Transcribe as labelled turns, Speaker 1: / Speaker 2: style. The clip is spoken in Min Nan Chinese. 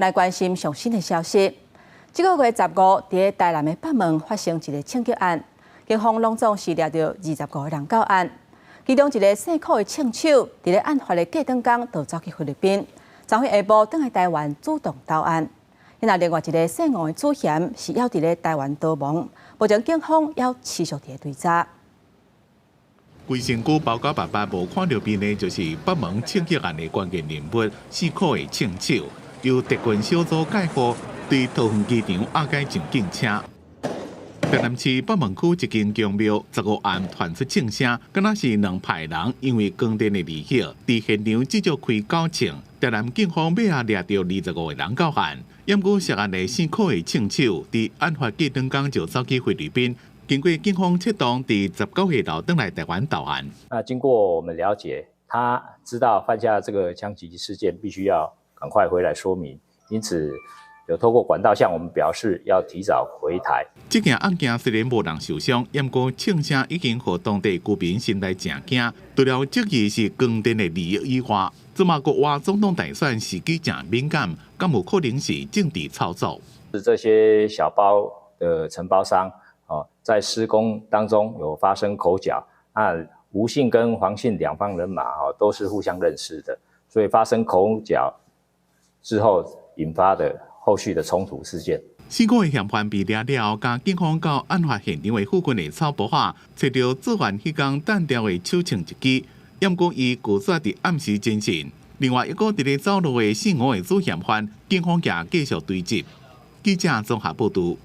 Speaker 1: 來關心上新的消息。這個月十五，佇台南的北門發生一个槍擊案，警方攏總是掠著25個人到案，其中一个姓柯的槍手，佇咧案發的隔轉工就走去菲律賓，昨昏下晡轉來台灣主動投案。那另外一个姓黃的主嫌是猶佇咧台灣逃亡，目前警方猶持續佇咧追查。
Speaker 2: 規身軀包甲白白無看著面的，就是北門槍擊案的關鍵人物，姓柯的槍手，由特勤小組介護，對桃園機場押解上警車。台南市北門區一間宮廟15暗傳出槍聲，敢若是兩派人因為光電的利益，佇現場繼續開狗槍。台南警方尾仔掠著25個人到案，毋過涉案的姓柯的槍手，佇案發隔兩工就走去菲律賓。經過警方策動，佇19號晝轉來台灣投案。
Speaker 3: 那經過我們了解，他知道犯下這個槍擊事件，必須要趕快回來說明，因此有透過管道向我們表示要提早回台。
Speaker 2: 這件案件雖然無人受傷，毋過槍聲已經予當地居民心內誠驚。除了質疑是光電的利益以外，這馬國外總統大選時機誠敏感，敢有可能是政治操作？
Speaker 3: 是這些小包的承包商哦，在施工當中有發生口角，啊，吳姓跟黃姓兩方人馬哦都是互相認識的，所以發生口角之後引發的後續的衝突事件。
Speaker 2: 四個嫌犯被掠了後，共警方到案發現場的附近的草埔仔，揣著作案彼工彈掉的手槍一支，毋過伊拒絕佇暗時偵訊。另外一個佇咧走路的姓吳的主嫌犯，警方也繼續追緝。記者綜合報導。